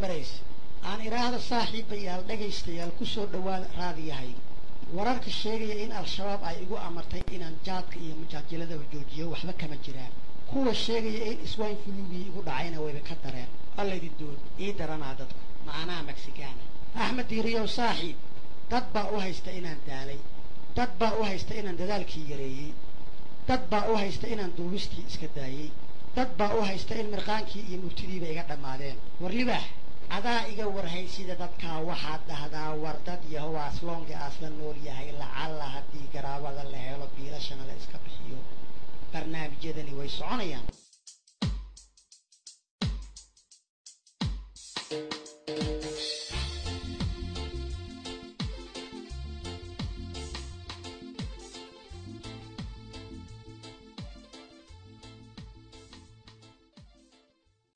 maraysa? Aan iraahdo, saaxiibayaal, dhegaystayaal, kusoo dhawaada raadiyahayga. Wararka sheegaya in Al-Shabaab ay igu amartay inaan jaadka iyo majaajiladaba joojiyo waxba kama jiraan. Kuwa sheegaya in swine flugii igu dhacayna wayba ka dareen. Allaydin doon ii daranaa dadku ma'anaa Mexicaana. Axmed Diiriyow saaxiib, dad baa u haysta inaan daalay, dad baa u haysta inaan dadaalkii yareeyey, dad baa u haysta inaan duubistii iska daayey, dad baa u haysta in mirqaankii iyo murtidiiba iga dhammaadeen. War libaax, adaa iga warhay sida dadkaa. Waxaad dhahdaa, war dad yahow, aslonge aasla nool yahay, lacalla haddii garaabada la helo, biilashana la iska bixiyo, barnaamijyadani way soconayaan.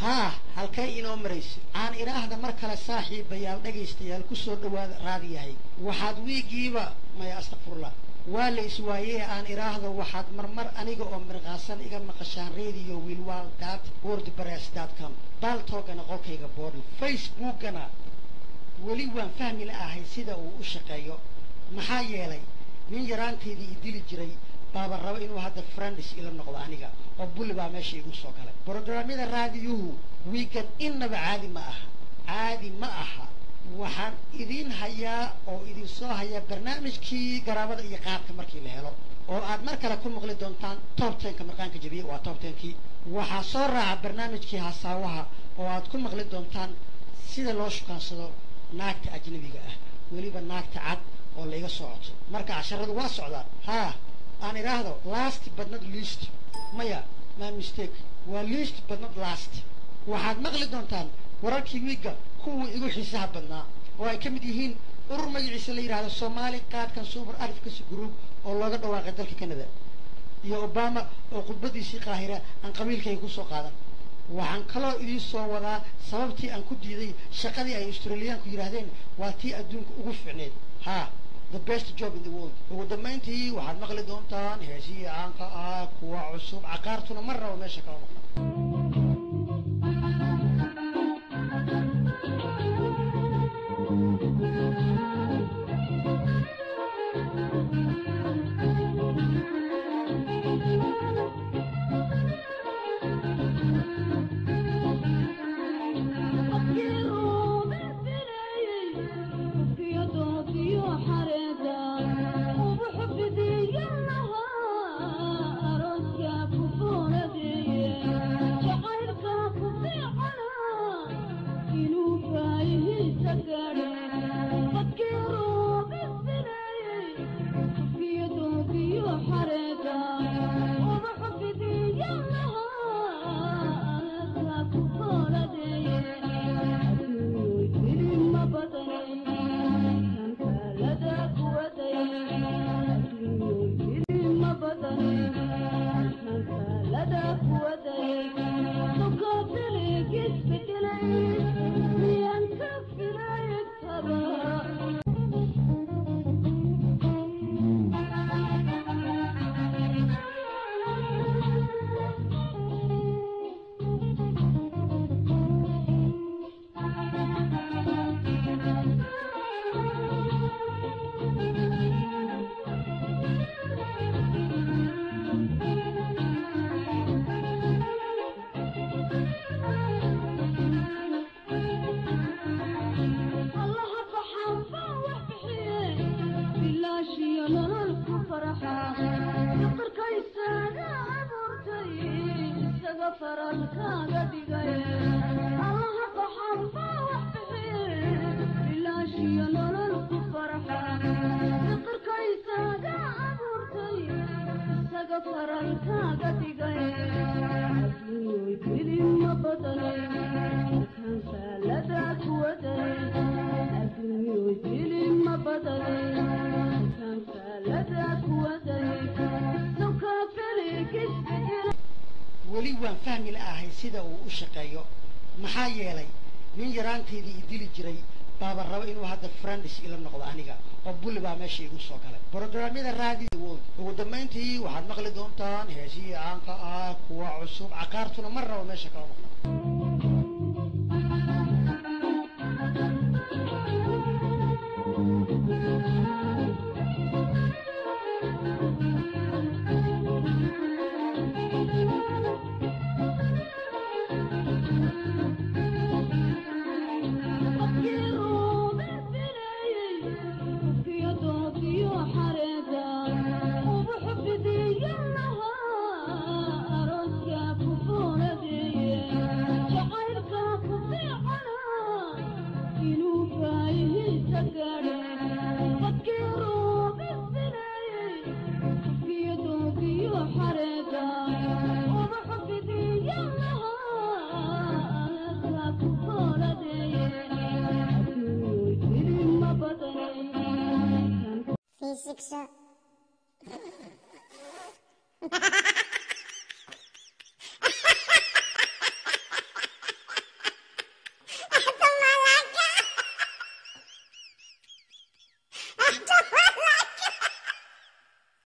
Haa, halkay inoo marayso? Aan idhaahda mar kale, saaxiibayaal, dhegaystayaal, kusoo dhawaada raadiyahay. Waxaad wiigiiba, maya, astaqfurullah, waa la iswaayee. Aan idhaahdo, waxaad marmar aniga oo mirqaasan iga maqashaan radiowilwal.wordpress.com, Paltalkgana qolkayga boodhi, Facebookgana weli waan fahmi la ahay sida uu u shaqeeyo. Maxaa yeelay nin yaraanteedii i dili jiray baaba raba inuu hadda friends ila noqdo aniga, oo bulli baa meesha igu soo galay. Brograamyada raadiyuhu wiigan innaba caadi ma aha, caadi ma aha. Waxaan idiin hayaa oo idin soo hayaa barnaamijkii garaabada iyo qaabka markii la helo, oo aad mar kale ku maqli doontaan top tenka marqaanka jabiye. Waa top tenkii. Waxaa soo raaca barnaamijkii hasaawaha, oo aad ku maqli doontaan sida loo shukaansado naagta ajnabiga ah, weliba naagta cad oo laiga soo codso. Marka casharadu waa socdaan. Haa, aan idhaahdo last but not least, maya, my mistake, waa least but not last. Waxaad maqli doontaan wararkii wiigga kuwii igu xiisaha badnaa, oo ay ka mid yihiin urur magaciisa la yidhahdo Somali Qaad Consumer Advocacy Group oo looga dhawaaqay dalka Canada, iyo Obama oo khudbadiisii Qaahira aan qabiilkayga kusoo qaadan. Waxaan kaloo idiin soo wadaa sababtii aan ku diiday shaqadii ay Australiyaanku yidhaahdeen waa tii adduunka ugu fiicneyd, ha, the best job in the world. Ugu dambayntii waxaad maqli doontaan heesihii caanka ah, kuwa cusub, caqaartuna mar raba meesha kala maqna. Weli waan fahmi la ahay sida uu u shaqeeyo. Maxaa yeelay nin yaraanteedii i dili jiray baaba raba inuu hadda friends ila noqdo aniga, oo bulli baa meesha igu soo galay. Brograamyada raadiyo world. Ugu dambayntii waxaad maqli doontaan heesihii caanka ah, kuwa cusub, caqaartuna mar raba meesha kala maqna. Sigso.